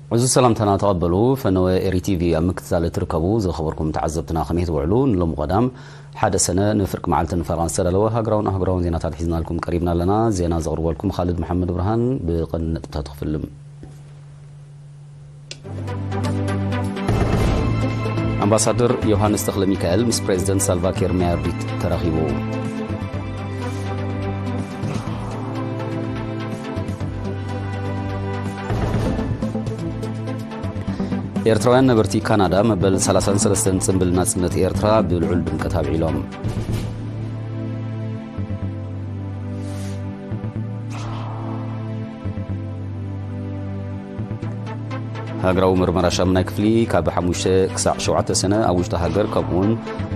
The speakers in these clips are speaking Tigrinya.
እዚ ሰላምታና ተቐበሉ። ፈነወ ኤሪ ቲቪ ኣብ ምክትታል እትርከቡ ዝኸበርኩም ተዓዘብትና ከመይ ትውዕሉ? ንሎሚ ቀዳም ሓደ ሰነ ንፍርቂ መዓልቲ ንፈረቓ ዝተዳለወ ሃገራውን ኣህጉራውን ዜናታት ሒዝናልኩም ቀሪብና ኣለና። ዜና ዘቕርበልኩም ኻልድ መሓመድ ብርሃን። ብቐንዲ ነጥብታት ክፍልም። ኣምባሳደር ዮሃንስ ተኽለ ሚካኤል ምስ ፕሬዝደንት ሳልቫኪር ማያርዲት ተራኺቡ። ኤርትራውያን ነበርቲ ካናዳ መበል ሰላሳን ሰለስተን ጽምብል ናጽነት ኤርትራ ብልዑል ድምቀት ኣብዒሎም። ሃገራዊ ምርመራ ሻምናይ ክፍሊ ካብ ሓሙሽተ ክሳዕ ሸውዓተ ሰነ ኣብ ውሽጢ ሃገር፣ ከምኡውን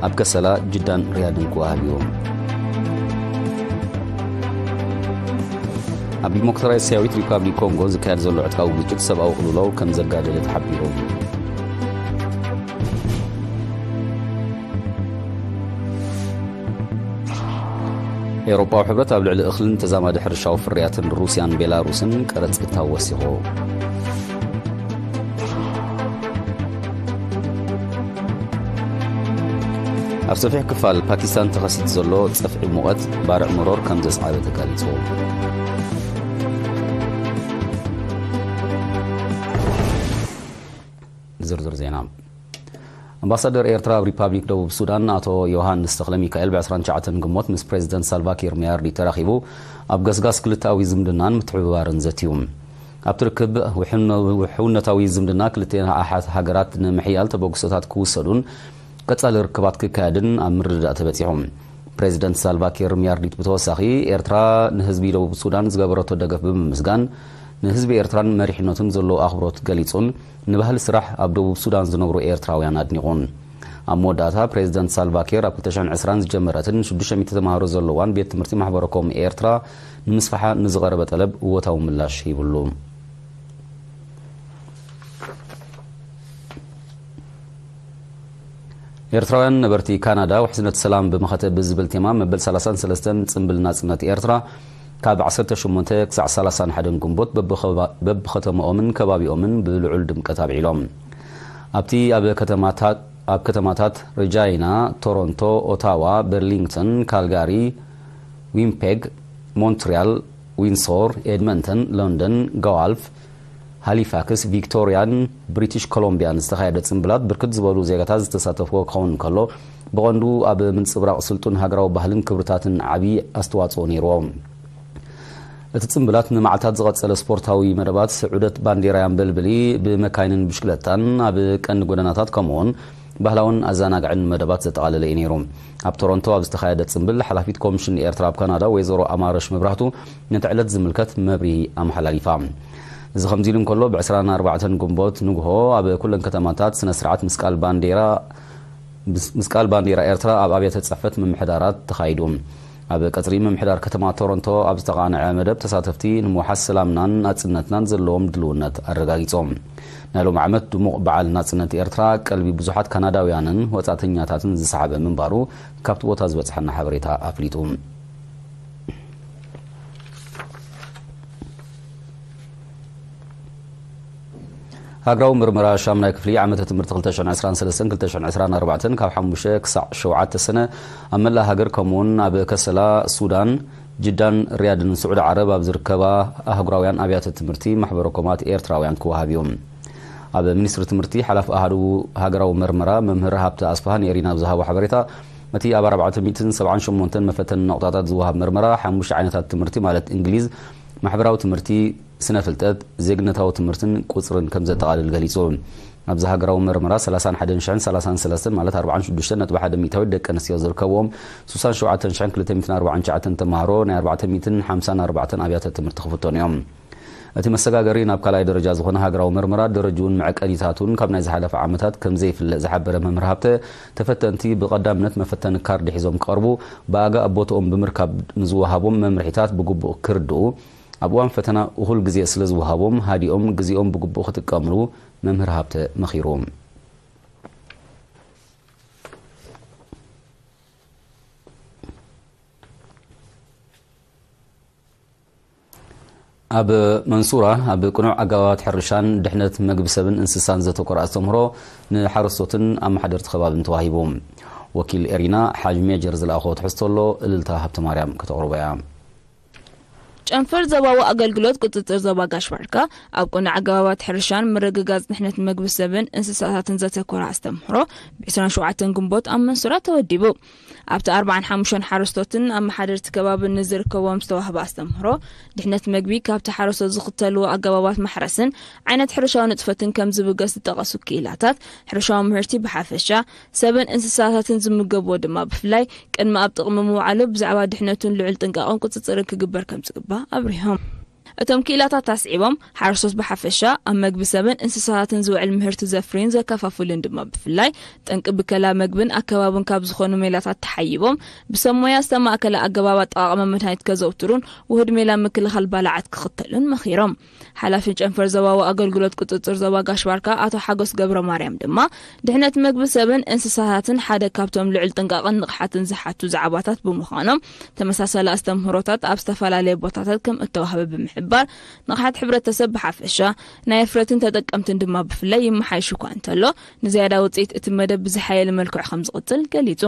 ኣብ ከሰላ፣ ጅዳን ሪያድን ክወሃብ እዩ። ኣብ ዲሞክራሲያዊት ሪፓብሊክ ኮንጎ ዝካየድ ዘሎ ዕጥቃዊ ግጭት ሰብኣዊ ቅልውላው ከም ዘጋደለ ተሓቢሩ። ኤውሮጳዊ ሕብረት ኣብ ልዕሊ እኽልን ተዛማዲ ሕርሻዊ ፍርያትን ሩስያን ቤላሩስን ቀረጽ እታው ወሲኹ። ኣብ ሰፊሕ ክፋል ፓኪስታን ተኸሲቱ ዘሎ ጸፍዒ ሙቐት ባርዕ መሮር ከም ዘስዓበ ተጋሊጹ። ዝርዝር ዜና። ኣምባሳደር ኤርትራ ኣብ ሪፓብሊክ ደቡብ ሱዳን ኣቶ ዮሃንስ ተኽለ ሚካኤል ብ ዕስራን ትሽዓተን ግንቦት ምስ ፕሬዝደንት ሳልቫኪር ማያርዲት ተራኺቡ ኣብ ገስጋስ ክልተኣዊ ዝምድናን ምትሕብባርን ዘትዩ። ኣብቲ ርክብ ውሕነ-፣ ውሕውነታዊ ዝምድና ክልተ ኣሓት ሃገራት ንምሕያል ተበግሶታት ክውሰዱን ቀጻሊ ርክባት ክካየድን ኣብ ምርድዳእ ተበጺሑ። ፕሬዝደንት ሳልቫኪር ማያርዲት ብተወሳኺ ኤርትራ ንህዝቢ ደቡብ ሱዳን ዝገበረቶ ደገፍ ብምምስጋን ንህዝቢ ኤርትራን መሪሕነቱን ዘለዎ ኣኽብሮት ገሊጹን ንባህሊ ስራሕ ኣብ ደቡብ ሱዳን ዝነብሩ ኤርትራውያን ኣድኒቑን። ኣብ መወዳእታ ፕሬዝደንት ሳልቫኪር ኣብ ክልተ ሽሕን ዕስራን ዝጀመረትን ሽዱሽተ ሚእቲ ተማሃሮ ዘለዋን ቤት ትምህርቲ ማሕበረኮም ኤርትራ ንምስፋሓ ንዝቐረበ ጠለብ እወታዊ ምላሽ ሂብሉ። ኤርትራውያን ነበርቲ ካናዳ ውሕስነት ሰላም ብመኸተ ብዝብል ቴማ መበል ሰላሳን ሰለስተን ጽምብል ናጽነት ኤርትራ ካብ ዓሰርተ ሸሞንተ ክሳዕ ሰላሳን ሓደን ግንቦት በብኸባ-፣ በብኸተማኦምን ከባቢኦምን ብልዑል ድምቀት ኣብዒሎም። ኣብቲ ኣብ ከተማታት፣ ኣብ ከተማታት ረጃይና፣ ቶሮንቶ፣ ኦታዋ፣ በርሊንግተን፣ ካልጋሪ፣ ዊምፔግ፣ ሞንትሪያል፣ ዊንሶር፣ ኤድመንተን፣ ሎንደን፣ ጋልፍ፣ ሃሊፋክስ፣ ቪክቶሪያን ብሪቲሽ ኮሎምቢያን ዝተኻየደ ጽምብላት ብርክት ዝበሉ ዜጋታት ዝተሳተፍዎ ክኸውን እንከሎ፣ ብቐንዱ ኣብ ምንጽብራቕ ስልጡን ሃገራዊ ባህልን ክብርታትን ዓቢ ኣስተዋጽኦ ነይርዎ። እቲ ጽምብላት ንመዓልታት ዝቐጸለ ስፖርታዊ መደባት፣ ዑደት ባንዴራ ያምበልብሊ ብመካይንን ብሽክለታን ኣብ ቀንዲ ጎደናታት፣ ከምኡውን ባህላውን ኣዘናጋዕን መደባት ዘጠቓለለ እዩ ነይሩ። ኣብ ቶሮንቶ ኣብ ዝተኻየደ ጽምብል፣ ሓላፊት ኮሚሽን ኤርትራ ኣብ ካናዳ ወይዘሮ ኣማረሽ መብራህቱ ነቲ ዕለት ዝምልከት መብርሂ ኣመሓላሊፋ። እዚ ከምዚ ኢሉ እንከሎ፣ ብ ዕስራን ኣርባዕተን ግንቦት ንግሆ ኣብ ኩለን ከተማታት ስነ ስርዓት ምስቃል ባንዴራ፣ ምስ-፣ ምስቃል ባንዴራ ኤርትራ ኣብ ኣብያተ ጽሕፈት ምምሕዳራት ተኻይዱ። ኣብ ቀጽሪ ምምሕዳር ከተማ ቶሮንቶ ኣብ ዝተቓንዐ መደብ፣ ተሳተፍቲ ንምውሓስ ሰላምናን ናጽነትናን ዘለዎም ድልውነት ኣረጋጊጾም። ናይ ሎሚ ዓመት ድሙቕ በዓል ናጽነት ኤርትራ ቀልቢ ብዙሓት ካናዳውያንን ወጻእተኛታትን ዝሰሓበ ምንባሩ ካብቲ ቦታ ዝበጽሐና ሓበሬታ ኣፍሊጡ። ሃገራዊ ምርመራ ሻምናይ ክፍሊ ዓመተ ትምህርቲ ክልተ ሽሕን ዕስራን ሰለስተን ክልተ ሽሕን ዕስራን ኣርባዕተን ካብ ሓሙሽተ ክሳዕ ሸውዓተ ሰነ ኣብ መላእ ሃገር፣ ከምኡውን ኣብ ከሰላ፣ ሱዳን፣ ጅዳን ሪያድን ስዑዲ ዓረብ ኣብ ዝርከባ ኣህጉራውያን ኣብያተ ትምህርቲ ማሕበረ ኮማት ኤርትራውያን ክወሃብ እዩ። ኣብ ሚኒስትሪ ትምህርቲ ሓላፊ ኣሃዱ ሃገራዊ መርመራ መምህር ሃብተ ኣስፋሃ ንኤሪና ኣብ ዝሃቦ ሓበሬታ፣ እቲ ኣብ ኣርባዕተ ሚእትን ሰብዓን ሸሞንተን መፈተኒ ነቑጣታት ዝወሃብ መርመራ ሓሙሽተ ዓይነታት ትምህርቲ፣ ማለት እንግሊዝ፣ ማሕበራዊ ትምህርቲ፣ ስነ ፍልጠት፣ ዜግነታዊ ትምህርትን ቁጽርን ከም ዘጠቓልል ገሊጹ። ኣብዚ ሃገራዊ መርመራ ሰላሳን ሓደን ሽሕን ሰላሳን ሰለስተን፣ ማለት ኣርባዓን ሽዱሽተን ነጥቢ ሓደ ሚእታዊት ደቂ ኣንስትዮ ዝርከብዎም ስሳን ሸውዓተን ሽሕን ክልተ ሚእትን ኣርባዓን ትሽዓተን ተማሃሮ ናይ ኣርባዕተ ሚእትን ሓምሳን ኣርባዕተን ኣብያተ ትምህርቲ ክፍተኑ እዮም። እቲ መሰጋገሪ ናብ ካልኣይ ደረጃ ዝኾነ ሃገራዊ መርመራ ደረጅኡን መዐቀኒታቱን ካብ ናይ ዝሓለፈ ዓመታት ከም ዘይፍለጥ ዝሓበረ መምህር ሃብተ፣ ተፈተንቲ ብቐዳምነት መፈተኒ ካርድ ሒዞም ክቐርቡ፣ ብኣጋ ኣብ ቦትኦም ብምርካብ ንዝወሃቦም መምርሒታት ብግቡእ ክርድኡ፣ ኣብ እዋን ፈተና እኹል ግዜ ስለ ዝወሃቦም፣ ሃዲኦም ግዜኦም ብግቡእ ክጥቀምሉ መምህር ሃብተ መኺሩ። ኣብ መንሱራ ኣብ ቅኑዕ ኣገባባት ሕርሻን ድሕነት መግቢ ሰብን እንስሳን ዘተኮረ ኣስተምህሮ ንሓረስቶትን ኣመሓደርቲ ከባብን ተዋሂቡ። ወኪል ኤሪና ሓጅ ሜጀር ዝለኣኾ ትሕዝቶ ኣሎ፣ እልልታ ሃብተ ማርያም ከተቕርቦ እያ። ጨንፈር ዞባዊ ኣገልግሎት ቁጽጽር ዞባ ጋሽ ባርካ ኣብ ቅኑዕ ኣገባባት ሕርሻን ምርግጋጽ ድሕነት መግቢ ሰብን እንስሳታትን ዘተኮረ ኣስተምህሮ ብ ዕስራን ሸውዓተን ግንቦት ኣብ መንሱራ ተወዲቡ። ኣብቲ ኣርባዓን ሓሙሽተን ሓረስቶትን ኣመሓደርቲ ከባብን ንዝርከቦም ዝተዋህበ ኣስተምህሮ፣ ድሕነት መግቢ ካብቲ ሓረስቶት ዝኽተልዎ ኣገባባት ማሕረስን ዓይነት ሕርሻዊ ንጥፈትን ከም ዝብገስ ዝጠቐሱ ክኢላታት፣ ሕርሻዊ ምህርቲ ብሓፈሻ፣ ሰብን እንስሳታትን ዝምገብዎ ድማ ብፍላይ፣ ቅድሚ ኣብ ጥቕሚ ምውዓሉ ብዛዕባ ድሕነቱን ልዑል ጥንቃቐን ቁጽጽርን ክግበር ከም ዝግባእ ኣብሪሆም። እቶም ክኢላታት ኣስዒቦም፣ ሓረስቶት ብሓፈሻ ኣብ መግቢ ሰብን እንስሳታትን ዝውዕል ምህርቲ ዘፍርዩን ዘከፋፍሉን ድማ ብፍላይ፣ ጠንቂ ብከላ መግብን ኣከባብን ካብ ዝኾኑ ሜላታት ተሓይቦም፣ ብሰብ ሞያ ዝተማእከለ ኣገባብ ኣጠቓቕማ መድሃኒት ከዘውትሩን ውሁድ ሜላ ምክልኻል ባላዓት ክኽተሉን መኺሮም። ሓላፊ ጨንፈር ዞባዊ ኣገልግሎት ቁጽጽር ዞባ ጋሽ ባርካ ኣቶ ሓጎስ ገብረ ማርያም ድማ፣ ድሕነት መግቢ ሰብን እንስሳታትን ሓደ ካብቶም ልዑል ጥንቃቐን ንቕሓትን ዝሓቱ ዛዕባታት ብምዃኖም፣ ተመሳሳሊ ኣስተምህሮታት ኣብ ዝተፈላለየ ቦታታት ከም እተዋህበ ብምሕባር፣ ንቕሓት ሕብረተሰብ ብሓፈሻ፣ ናይ ኣፍረትን ተጠቀምትን ድማ ብፍላይ ይመሓይሽ እኳ እንተሎ፣ ንዝያዳ ውጽኢት እቲ መደብ ብዝሓየለ መልክዑ ከም ዝቕጽል ገሊጹ።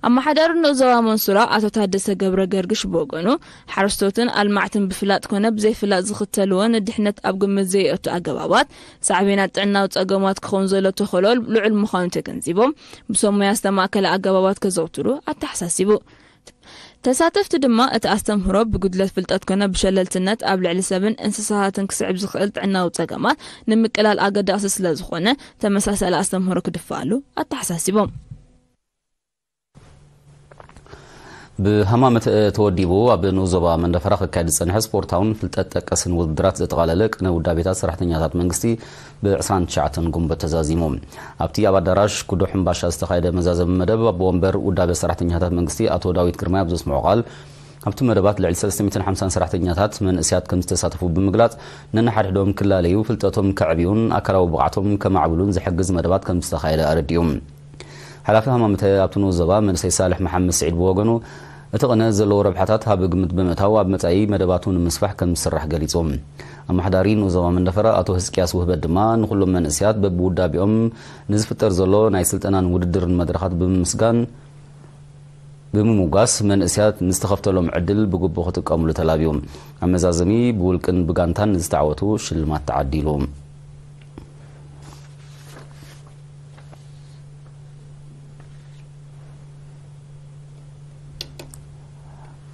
ኣመሓዳሪ ንኡስ ዞባ መንሱራ ኣቶ ታደሰ ገብረ ገርግሽ ብወገኑ፣ ሓረስቶትን ኣልማዕትን ብፍላጥ ኮነ ብዘይፍላጥ ዝኽተልዎ ንድሕነት ኣብ ግምት ዘየእቱ ኣገባባት፣ ሳዕቤናት ጥዕናዊ ጸገማት ክኸውን ዘሎ ተኽእሎ ልዑል ምዃኑ ተገንዚቦም፣ ብሰብ ሞያ ዝተማእከለ ኣገባባት ከዘውትሩ ኣተሓሳሲቡ። ተሳተፍቲ ድማ፣ እቲ ኣስተምህሮ ብጉድለት ፍልጠት ኮነ ብሸለልትነት ኣብ ልዕሊ ሰብን እንስሳታትን ክስዕብ ዝኽእል ጥዕናዊ ጸገማት ንምቅላል ኣገዳሲ ስለ ዝኾነ፣ ተመሳሳሊ ኣስተምህሮ ክድፋኣሉ ኣተሓሳሲቦም። ብሃማመተ ተወዲቡ ኣብ ንኡስ ዞባ መንደፈራ ክካየድ ዝጸንሐ ስፖርታውን ፍልጠት ጠቀስን ውድድራት ዘጠቓለለ ቅነ ውዳቤታት ሰራሕተኛታት መንግስቲ ብ ዕስራን ትሽዓተን ግንቦት ተዛዚሙ። ኣብቲ ኣብ ኣዳራሽ ኩዶ ሕምባሻ ዝተኻየደ መዛዘሚ መደብ፣ ኣቦ ወንበር ውዳቤ ሰራሕተኛታት መንግስቲ ኣቶ ዳዊት ግርማይ ኣብ ዘስምዖ ቃል፣ ኣብቲ መደባት ልዕሊ ሰለስተ ሚእትን ሓምሳን ሰራሕተኛታት መንእሰያት ከም ዝተሳተፉ ብምግላጽ፣ ነንሓድሕዶም ክላለዩ፣ ፍልጠቶም ከዕብዩን ኣካላዊ ብቕዓቶም ከማዕብሉን ዝሕግዝ መደባት ከም ዝተኻየደ ኣረዲኡ። ሓላፊ ሃማመተ ኣብቲ ንኡስ ዞባ መንእሰይ ሳልሕ መሓመድ ስዒድ ብወገኑ፣ እቲ ቅነ ዘለዎ ረብሓታት ኣብ ግምት ብምእታው ኣብ መጻኢ መደባቱ ንምስፋሕ ከም ዝስራሕ ገሊጹ። ኣመሓዳሪ ንኡስ ዞባ መንደፈራ ኣቶ ህዝቅያስ ውህበት ድማ ንኹሎም መንእሰያት በብውዳቤኦም ንዝፍጠር ዘሎ ናይ ስልጠናን ውድድርን መድረኻት ብምምስጋን፣ ብምሙጋስ መንእሰያት ንዝተኸፍተሎም ዕድል ብግቡእ ክጥቀምሉ ተላብዩ። ኣብ መዛዘሚ ብውልቅን ብጋንታን ንዝተዓወቱ ሽልማት ተዓዲሉ።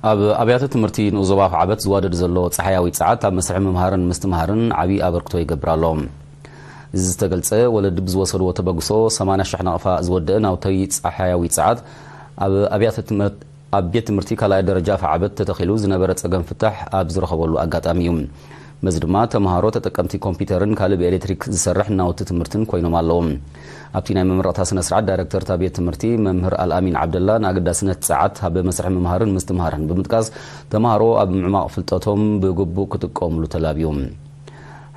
ኣብ ኣብያተ ትምህርቲ ንኡስ ዞባ ኣፍዓበት ዝዋደድ ዘሎ ጸሓያዊ ጸዓት ኣብ መስርሕ ምምሃርን ምስትምሃርን ዓቢ ኣበርክቶ ይገብር ኣሎ። እዚ ዝተገልጸ፣ ወለዲ ብዝወሰድዎ ተበግሶ ሰማንያ ሽሕ ናቕፋ ዝወደአ ናውቲ ጸሓያዊ ጸዓት ኣብ ኣብያተ ትምህርት-፣ ኣብ ቤት ትምህርቲ ካልኣይ ደረጃ ኣፍዓበት ተተኺሉ ዝነበረ ጸገም ፍታሕ ኣብ ዝረኸበሉ ኣጋጣሚ እዩ። በዚ ድማ ተምሃሮ ተጠቀምቲ ኮምፒውተርን ካልእ ብኤሌክትሪክ ዝሰርሕ ናውቲ ትምህርትን ኮይኖም ኣለዉ። ኣብቲ ናይ መመረቕታ ስነ ስርዓት ዳይሬክተር እታ ቤት ትምህርቲ መምህር ኣልኣሚን ዓብደላ ንኣገዳስነት ጸዓት ኣብ መስርሕ ምምሃርን ምስትምሃርን ብምጥቃስ፣ ተምሃሮ ኣብ ምዕማቕ ፍልጠቶም ብግቡእ ክጥቀሙሉ ተላብዩ።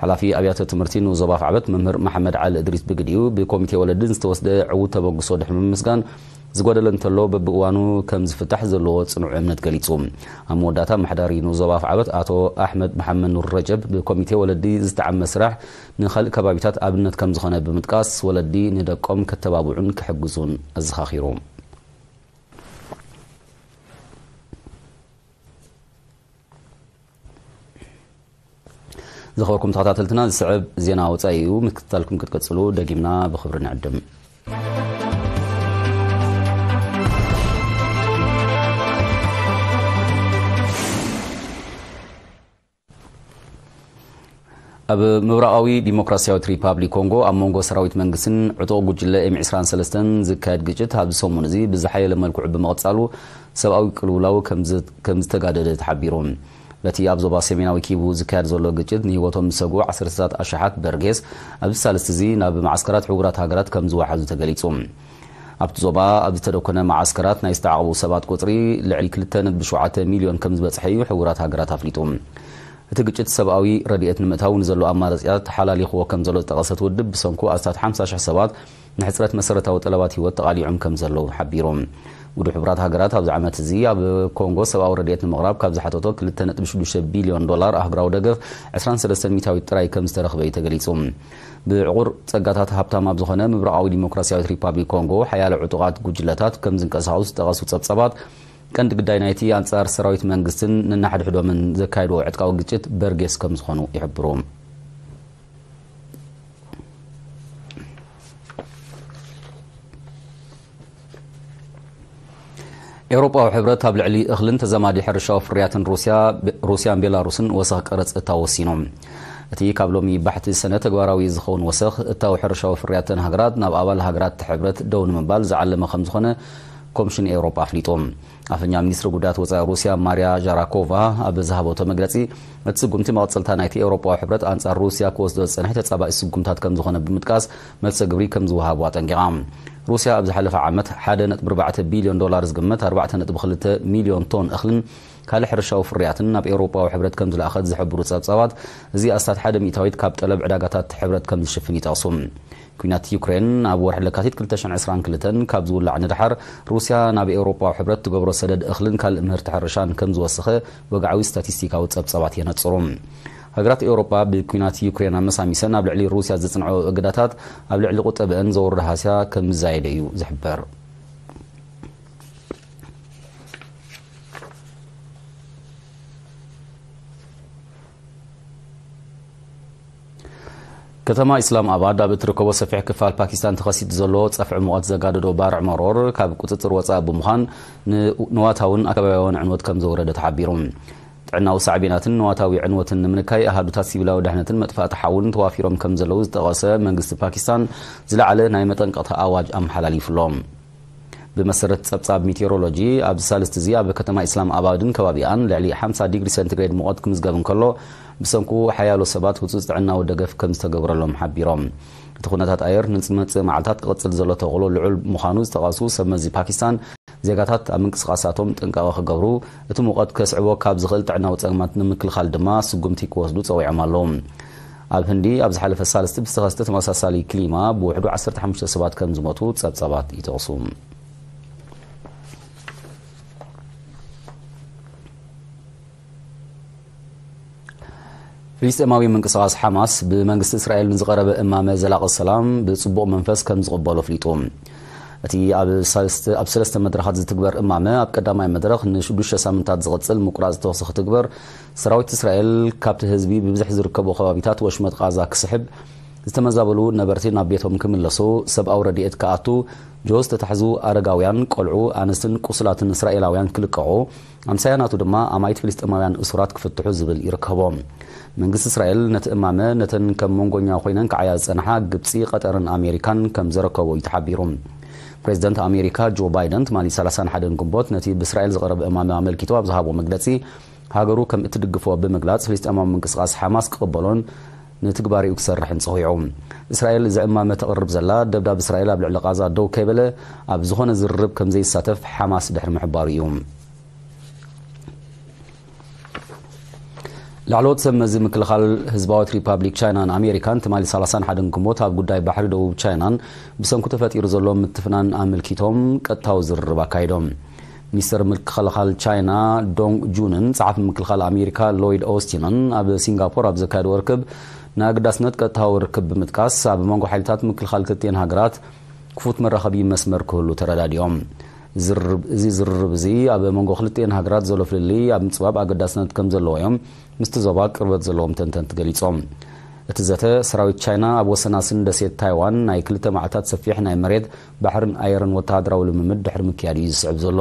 ሓላፊ ኣብያተ ትምህርቲ ንኡስ ዞባ ኣፍዓበት መምህር መሓመድ ዓሊ እድሪስ ብግዲኡ፣ ብኮሚቴ ወለድን ዝተወስደ ዕዉት ተበግሶ ድሕሪ ምምስጋን፣ ዝጎደለ እንተሎ በብእዋኑ ከም ዝፍታሕ ዘለዎ ጽኑዕ እምነት ገሊጹ። ኣብ መወዳእታ ኣመሓዳሪ ንኡስ ዞባ ኣፍዓበት ኣቶ ኣሕመድ መሓመድ ኑር ረጀብ፣ ብኮሚቴ ወለዲ ዝተዓመ ስራሕ ንኻልእ ከባቢታት ኣብነት ከም ዝኾነ ብምጥቃስ፣ ወለዲ ንደቆም ከተባብዑን ክሕግዙን ኣዘኻኺሩ። ዝኸበርኩም ተኸታተልትና፣ ዝስዕብ ዜና ወጻኢ እዩ። ምክትታልኩም ክትቀጽሉ ደጊምና ብኽብሪ ንዕድም። ኣብ ምብራቓዊ ዲሞክራሲያዊት ሪፓብሊክ ኮንጎ ኣብ መንጎ ሰራዊት መንግስትን ዕጡቕ ጉጅለ ኤም ዕስራን ሰለስተን ዝካየድ ግጭት ኣብዚ ሰሙን እዚ ብዝሓየለ መልክዑ ብምቕጻሉ ሰብኣዊ ቅልውላው ከም ዝ-፣ ከም ዝተጋደደ ተሓቢሩ። በቲ ኣብ ዞባ ሰሜናዊ ኪቡ ዝካየድ ዘሎ ግጭት ንህይወቶም ዝሰግኡ ዓሰርተታት ኣሽሓት በርጌስ ኣብዚ ሳልስቲ እዚ ናብ መዓስከራት ሕቡራት ሃገራት ከም ዝወሓዙ ተገሊጹ። ኣብቲ ዞባ ኣብ ዝተደኮነ መዓስከራት ናይ ዝተዓቕቡ ሰባት ቁጽሪ ልዕሊ ክልተ ነጥቢ ሸውዓተ ሚልዮን ከም ዝበጽሐ እዩ ሕቡራት ሃገራት ኣፍሊጡ። እቲ ግጭት ሰብኣዊ ረድኤት ንምእታው ንዘሎ ኣማራጺታት ተሓላሊኽዎ ከም ዘሎ ዝጠቐሰት ውድብ፣ ብሰንኩ ኣስታት ሓምሳ ሽሕ ሰባት ንሕጽረት መሰረታዊ ጠለባት ህይወት ተቓሊዖም ከም ዘለዉ ሓቢሩ። ውድብ ሕቡራት ሃገራት ኣብዚ ዓመት እዚ ኣብ ኮንጎ ሰብኣዊ ረድኤት ንምቕራብ ካብ ዝሓተቶ ክልተ ነጥቢ ሽዱሽተ ቢልዮን ዶላር ኣህጉራዊ ደገፍ ዕስራን ሰለስተን ሚታዊት ጥራይ ከም ዝተረኽበ እዩ ተገሊጹ። ብዕቑር ጸጋታት ሃብታም ኣብ ዝኾነ ምብራቓዊ ዲሞክራሲያዊት ሪፓብሊክ ኮንጎ ሓያሎ ዕጡቓት ጉጅለታት ከም ዝንቀሳቐሱ ዝጠቐሱ ጸብጻባት፣ ቀንዲ ግዳይ ናይቲ ኣንጻር ሰራዊት መንግስትን ነናሕድሕዶምን ዘካየድዎ ዕጥቃዊ ግጭት በርጌስ ከም ዝኾኑ ይሕብሩ። ኤውሮጳዊ ሕብረት ኣብ ልዕሊ እኽልን ተዛማዲ ሕርሻዊ ፍርያትን ሩስያ፣ ሩስያን ቤላሩስን ወሰኽ ቀረጽ እታው ወሲኑ። እቲ ካብ ሎሚ ባሕቲ ሰነ ተግባራዊ ዝኸውን ወሰኽ እታው ሕርሻዊ ፍርያተን ሃገራት ናብ ኣባል ሃገራት ሕብረት ደው ንምባል ዝዓለመ ከም ዝኾነ ኮሚሽን ኤውሮጳ ኣፍሊጡ። ኣፈኛ ሚኒስትሪ ጉዳያት ወጻኢ ሩስያ ማርያ ዣራኮቫ ኣብ ዝሃበቶ መግለጺ፣ እቲ ስጉምቲ መቐጸልታ ናይቲ ኤውሮጳዊ ሕብረት ኣንጻር ሩስያ ክወስዶ ዝጸንሐ ተጻባኢ ስጉምታት ከም ዝኾነ ብምጥቃስ፣ መልሰ ግብሪ ከም ዝወሃቡ ኣጠንቂቓ። ሩስያ ኣብ ዝሓለፈ ዓመት ሓደ ነጥቢ ኣርባዕተ ቢልዮን ዶላር ዝግመት ኣርባዕተ ነጥቢ ክልተ ሚልዮን ቶን እኽልን ካልእ ሕርሻዊ ፍርያትን ናብ ኤውሮጳዊ ሕብረት ከም ዝለኣኸት ዝሕብሩ ጸብጻባት፣ እዚ ኣስታት ሓደ ሚእታዊት ካብ ጠለብ ዕዳጋታት ሕብረት ከም ዝሽፍን ይጠቕሱ። ኲናት ዩክሬን ኣብ ወርሒ ለካቲት ክልተ ሽሕን ዕስራን ክልተን ካብ ዝውላዕ ንደሓር፣ ሩስያ ናብ ኤውሮጳዊ ሕብረት ትገብሮ ሰደድ እኽልን ካልእ ምህርቲ ሕርሻን ከም ዝወሰኸ ወግዓዊ ስታቲስቲካዊ ጸብጻባት የነጽሩ። ሃገራት ኤውሮጳ ብኲናት ዩክሬን ኣመሳሚሰን ኣብ ልዕሊ ሩስያ ዝጽንዐኦ እገዳታት፣ ኣብ ልዕሊ ቁጠብአን ዘውርዶ ሃስያ ከም ዝዛየደ እዩ ዝሕበር። ከተማ ኢስላም ኣባድ ኣብ እትርከቦ ሰፊሕ ክፋል ፓኪስታን ተኸሲቱ ዘሎ ጸፍዒ ሙቐት ዘጋደዶ ባርዕ መሮር ካብ ቁጽጽር ወጻኢ ብምዃን፣ ን-፣ ንዋታውን ኣከባቢያውን ዕንወት ከም ዘውረደ ተሓቢሩ። ጥዕናዊ ሳዕቤናትን ንዋታዊ ዕንወትን ንምንካይ፣ ኣሃዱታት ሲቪላዊ ድሕነትን መጥፋእቲ ሓውን ተዋፊሮም ከም ዘለዉ ዝጠቐሰ መንግስቲ ፓኪስታን፣ ዝለዓለ ናይ መጠንቀቕታ ኣዋጅ ኣመሓላሊፉ ኣሎ። ብመሰረት ጸብጻብ ሜቴሮሎጂ፣ ኣብዚ ሳልስቲ እዚ ኣብ ከተማ ኢስላም ኣባድን ከባቢኣን ልዕሊ ሓምሳ ዲግሪ ሴንቲግሬድ ሙቐት ክምዝገብ እንከሎ፣ ብሰንኩ ሓያሎ ሰባት ህጹጽ ጥዕናዊ ደገፍ ከም ዝተገብረሎም ሓቢሮም። እቲ ኩነታት ኣየር ንዝመጽእ መዓልታት ክቕጽል ዘሎ ተኽእሎ ልዑል ምዃኑ ዝጠቐሱ ሰብ መዚ ፓኪስታን፣ ዜጋታት ኣብ ምንቅስቓሳቶም ጥንቃቐ ክገብሩ፣ እቲ ሙቐት ከስዕቦ ካብ ዝኽእል ጥዕናዊ ጸገማት ንምክልኻል ድማ ስጉምቲ ክወስዱ ጸዊዖም ኣለዉ። ኣብ ህንዲ ኣብ ዝሓለፈ ሳልስቲ ብዝተኸስተ ተመሳሳሊ ክሊማ ብውሕዱ ዓሰርተ ሓሙሽተ ሰባት ከም ዝሞቱ ጸብጻባት ይጠቕሱ። ፍልስጤማዊ ምንቅስቓስ ሓማስ ብመንግስቲ እስራኤል ንዝቐረበ እማመ ዘላቒ ሰላም ብጽቡቕ መንፈስ ከም ዝቕበሎ ኣፍሊጡ። እቲ ኣብ ሰለስተ፣ ኣብ ሰለስተ መድረኻት ዝትግበር እማመ፣ ኣብ ቀዳማይ መድረኽ ንሽዱሽተ ሳምንታት ዝቕጽል ምቁራጽ ተኹሲ ክትግበር፣ ሰራዊት እስራኤል ካብቲ ህዝቢ ብብዝሒ ዝርከቦ ከባቢታት ወሽመጥ ቃዛ ክስሕብ፣ ዝተመዛበሉ ነበርቲ ናብ ቤቶም ክምለሱ፣ ሰብኣዊ ረድኤት ክኣቱ፣ ጆ ዝተታሕዙ ኣረጋውያን፣ ቆልዑ፣ ኣንስትን ቁሱላትን እስራኤላውያን ክልቀቑ፣ ኣምሳያ ናቱ ድማ ኣማኢት ፍልስጤማውያን እሱራት ክፍትሑ ዝብል ይርከቦ። መንግስቲ እስራኤል ነቲ እማመ ነተን ከም መንጎኛ ኮይነን ክዓያ ዝጸንሓ ግብጺ፣ ቀጠርን ኣሜሪካን ከም ዘረከቦ እዩ ተሓቢሩ። ፕሬዚደንት ኣሜሪካ ጆ ባይደን ትማሊ ሰላሳን ሓደን ግንቦት ነቲ ብእስራኤል ዝቐረበ እማመ ኣመልኪቱ ኣብ ዝሃቦ መግለጺ፣ ሃገሩ ከም እትድግፎ ብምግላጽ፣ ፍልስጤማዊ ምንቅስቓስ ሓማስ ክቕበሎን ንትግባሬኡ ክሰርሕን ጸዊዑ። እስራኤል እዚ እማመ ተቕርብ ዘላ፣ ደብዳብ እስራኤል ኣብ ልዕሊ ቃዛ ደው ከይበለ ኣብ ዝኾነ ዝርርብ ከም ዘይሳተፍ ሓማስ ድሕሪ ምሕባሩ እዩ። ላዕለዎት ሰብ መዚ ምክልኻል ህዝባዊት ሪፓብሊክ ቻይናን ኣሜሪካን ትማሊ ሰላሳን ሓደን ግንቦት ኣብ ጉዳይ ባሕሪ ደቡብ ቻይናን ብሰንኩ ተፈጢሩ ዘሎ ምትፍናን ኣመልኪቶም ቀጥታዊ ዝርርብ ኣካይዶም። ሚኒስተር ምክልኻል ቻይና ዶንግ ጁንን ጸሓፊ ምክልኻል ኣሜሪካ ሎይድ ኦስቲንን ኣብ ሲንጋፖር ኣብ ዘካየድዎ ርክብ፣ ንኣገዳስነት ቀጥታዊ ርክብ ብምጥቃስ፣ ኣብ መንጎ ሓይልታት ምክልኻል ክልቲኤን ሃገራት ክፉት መራኸቢ መስመር ክህሉ ተረዳዲኦም። ዝርርብ፣ እዚ ዝርርብ እዚ ኣብ መንጎ ክልቲኤን ሃገራት ዘሎ ፍልልይ ኣብ ምጽባብ ኣገዳስነት ከም ዘለዎ እዮም ምስቲ ዞባ ቅርበት ዘለዎም ተንተንቲ ገሊጾም። እቲ ዘተ፣ ሰራዊት ቻይና ኣብ ወሰናስን ደሴት ታይዋን ናይ ክልተ መዓልታት ሰፊሕ ናይ መሬት፣ ባሕርን ኣየርን ወተሃደራዊ ልምምድ ድሕሪ ምክያዱ እዩ ዝስዕብ ዘሎ።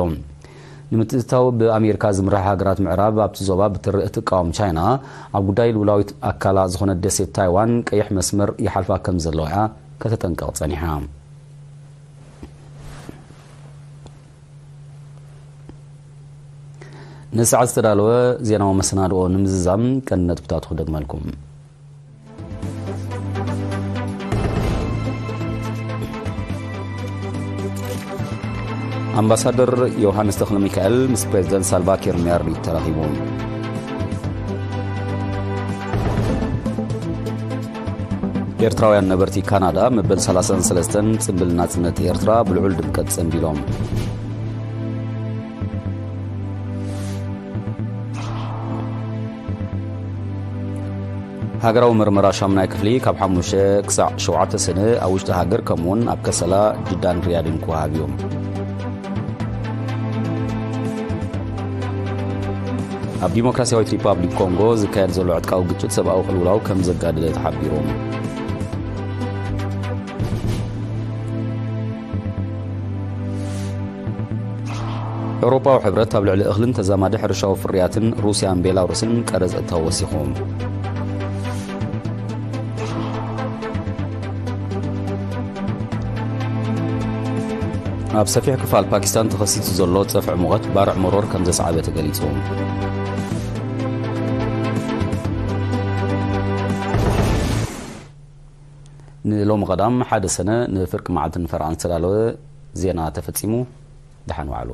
ንምትእትታው፣ ብኣሜሪካ ዝምራሕ ሃገራት ምዕራብ ኣብቲ ዞባ ብትሪ እትቃወም ቻይና፣ ኣብ ጉዳይ ልኡላዊት ኣካላ ዝኾነት ደሴት ታይዋን ቀይሕ መስመር ይሓልፋ ከም ዘለዋ እያ ከተጠንቅቕ ጸኒሓ። ንሰዓት ዝተዳለወ ዜናዊ መሰናድኦ ንምዝዛም ቀንዲ ነጥብታቱ ክደግመልኩም። ኣምባሳደር ዮሃንስ ተኽለ ሚካኤል ምስ ፕሬዝደንት ሳልቫ ኪር ማያርዲት ተራኺቡ። ኤርትራውያን ነበርቲ ካናዳ መበል ሰላሳን ሰለስተን ጽምብል ናጽነት ኤርትራ ብልዑል ድምቀት ጸንቢሎም። ሃገራዊ መርመራ ሻምናይ ክፍሊ ካብ ሓሙሽተ ክሳዕ ሸውዓተ ሰነ ኣብ ውሽጢ ሃገር፣ ከምኡውን ኣብ ከሰላ፣ ጅዳን ሪያድን ክወሃብ እዩ። ኣብ ዲሞክራሲያዊት ሪፓብሊክ ኮንጎ ዝካየድ ዘሎ ዕጥቃዊ ግጭት ሰብኣዊ ቅልውላው ከም ዘጋደደ ተሓቢሩ። ኤውሮጳዊ ሕብረት ኣብ ልዕሊ እኽልን ተዛማዲ ሕርሻዊ ፍርያትን ሩስያን ቤላሩስን ቀረጽ እተው ወሲኹ። ኣብ ሰፊሕ ክፋል ፓኪስታን ተኸሲቱ ዘሎ ጸፍዒ ሙቐት ባርዕ መሮር ከም ዘስዓበ ተገሊጹ። ንሎሚ ቀዳም ሓደ ሰነ ንፍርቂ መዓልቲ ንፈርቓን ዝተዳለወ ዜና ተፈጺሙ። ደሓን ዋዕሉ።